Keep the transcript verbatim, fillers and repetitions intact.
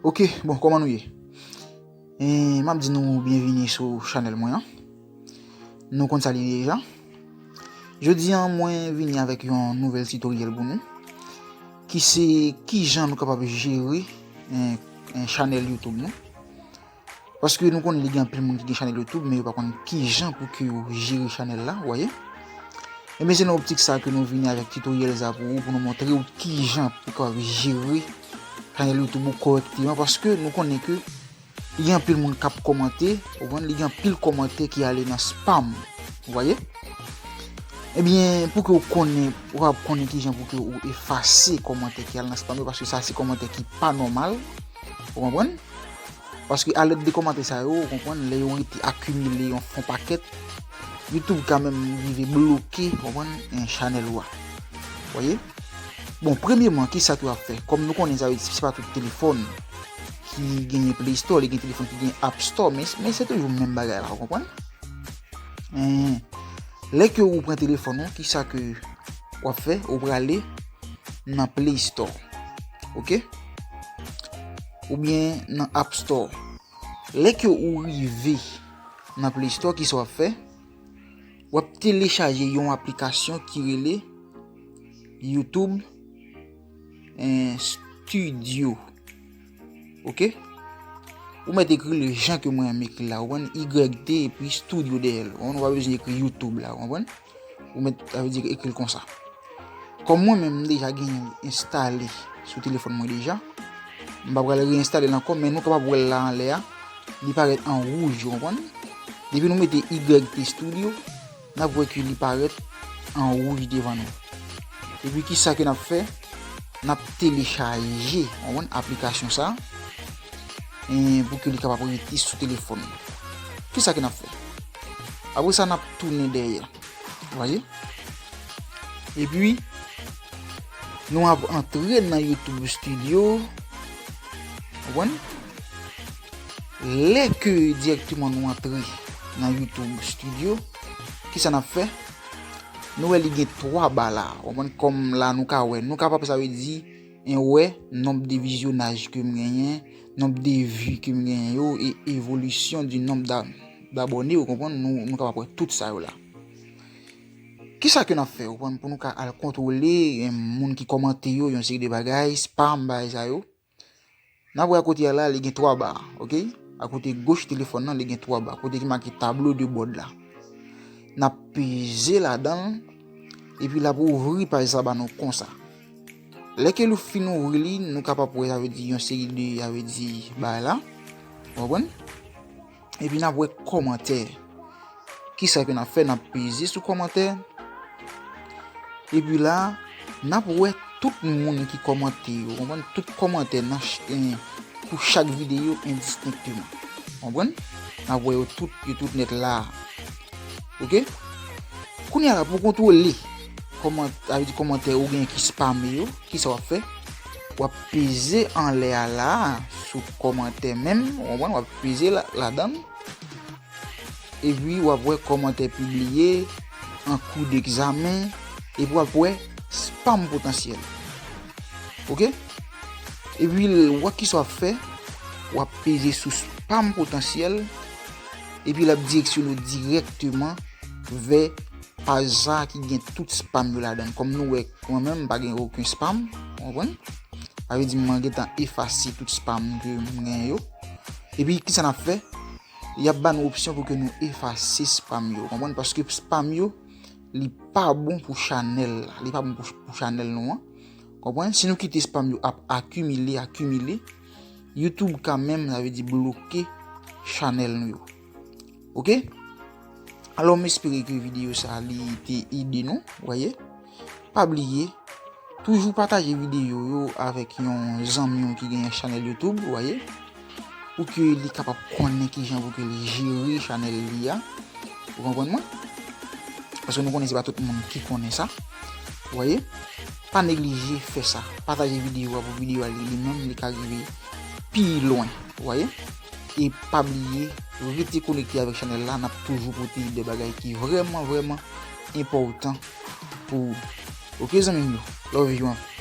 Ok, bon, kòman nou ye? E, m ap di nou byenvini sou chanèl mwen an. Nou konn sa li ye deja. Jodi an, mwen vini avèk yon nouvèl titoryèl pou nou, ki se kijan nou kapab jere, en, en, chanèl YouTube nou. Paske nou konnen li gen anpil moun ki gen chanèl YouTube, men yo pa konn kijan pou ke yo jere chanèl la, w wè. Ebyen, se nan optik sa ke nou vini avèk titoryèl sa pou ou, pou nou montre w kijan pou kapab jere chanèl YouTube ou kòrèkteman, paske nou konnen ke li gen anpil moun k ap kòmante, ou konprann, li gen anpil kòmantè ki ale nan spam, w wè. Ebyen, pou ke w konnen, ou kapab konnen kijan pou ke ou efase kòmantè ki al nan spam yo, paske sa se kòmantè ki pa nòmal, ou konprann? Paske alèd de kòmantè sa yo, ou konprann, lè yo rete akimile yon fon pakèt, YouTube ka menm rive bloke, ou konprann, en, chanèl ou a. W wè? Bon, premyeman, kisa ke w ap fè? Kòm nou konnen sa yo, se pa tout telefòn ki genyen Play Store, li gen telefòn ki gen App Store, men, men se toujou menm bagay la, ou konprann? En, lè ke ou pran telefòn ou, kisa ke w ap fè? Ou prale nan Play Store. Ok? Oubyen nan App Store. Lè ke ou rive nan Play Store, kisa w ap fè? W ap telechaje yon aplikasyon ki rele YouTube, en, Studio. Ok? Ou mèt ekri l jan ke mwen menm ekri l la, ou konprann? Y T epi Studio dèyè l. Ou konprann? Ou pa bezwen ekri YouTube la, ou konprann? Ou mèt, sa vle di, ekri l konsa. Kòm mwen menm, m deja genyen l enstale sou telefòn mwen deja, m pa pral reenstale l ankò, men nou kapab wè l la anlè a, li parèt an wouj, ou konprann? Depi nou mete Y T Studio, n ap wè ke li parèt an wouj devan nou. Epi kisa ke n ap fè? N ap telechaje, ou konprann, aplikasyon sa, en, pou ke li kapab rete sou telefòn nou. Kisa ke n ap fè? Apre sa, n ap tounen dèyè. Ou wè? Epi, nou ap antre nan YouTube Studio. Ou konprann? Lè ke dirèkteman nou antre nan YouTube Studio, kisa n ap fè? Nou wè li gen twa ba la. Ou konprann? Kòm la nou ka wè. Nou kapab, sa vle di, en, wè nonb de vizyonaj ke m genyen, nonb de vi ke m genyen yo, e evolisyon di nonb d'a-, d'abòne, ou konprann? Nou, nou kapab wè tout sa yo la. Kisa ke n ap fè, ou konprann, pou nou ka al kontwole, en, moun ki kòmante yo, yon seri de bagay, spam, bagay sa yo? N ap wè akote a la, li gen twa ba, ok? Akote goch telefòn nan, li gen twa ba. Kote ki make tablo de bòd la. N ap peze ladan l, epi l ap ouvri paj sa ba nou konsa. Lè ke nou fin ouvri li, nou kapab wè, sa vle di, yon seri de, sa vle di, bagay la. Ou konprann? Epi n ap wè kòmantè. Kisa ke n ap fè? N ap peze sou kòmantè. Epi la, n ap wè tout moun ki kòmante yo, konprann? Tout kòmantè nan ch-, en, pou chak videyo endistenkteman. Konprann? N ap wè yo tout, yo tout nèt la. Ok? Kounye a la, pou kontwole kòman-, sa vle di kòmantè ou gen ki spame yo, kisa w ap fè? W ap peze anlè a la, sou kòmantè menm, ou konprann? W ap peze la, ladan l. Epi w ap wè kòmantè pibliye, an kou degzamen, epi w ap wè spam potansyèl. Ok? Epi l, wè kisa w ap fè? W ap peze sou spam potansyèl, epi l ap direksyone w dirèkteman vè paj sa a ki gen tout spam yo ladan l. Kòm nou wè, mwen menm, m pa gen okenn spam, w konprann? Sa vle di, mwen gentan efase tout spam ke m genyen yo. Epi, kisa n ap fè? Y ap ba nou opsyon pou ke nou efase spam yo, w konprann? Paske spam yo, li pa bon pou chanèl la. Li pa bon pou, pou chanèl nou an. Konprann? Si nou kite spam yo ap akimile, akimile, YouTube ka menm, sa vle di, bloke chanèl nou yo. Ok? Alò, m espere ke videyo sa a, li te ede nou, w wè. Pa bliye, toujou pataje videyo yo avèk yon zanmi w ki genyen chanèl YouTube, w wè. Pou ke li kapab konnen kijan pou ke li jere chanèl li a. Ou konprann mwen? Paske nou konnen se pa tout moun ki konnen sa. W wè? Pa neglije fè sa. Pataje videyo a pou videyo a li, li menm li ka rive pi lwen. W wè? E pa bliye, rete konekte avèk chanèl la, n ap toujou pote de bagay ki vrèman, vrèman enpòtan pou ou. Ok, zanmi m yo? Love you anpil.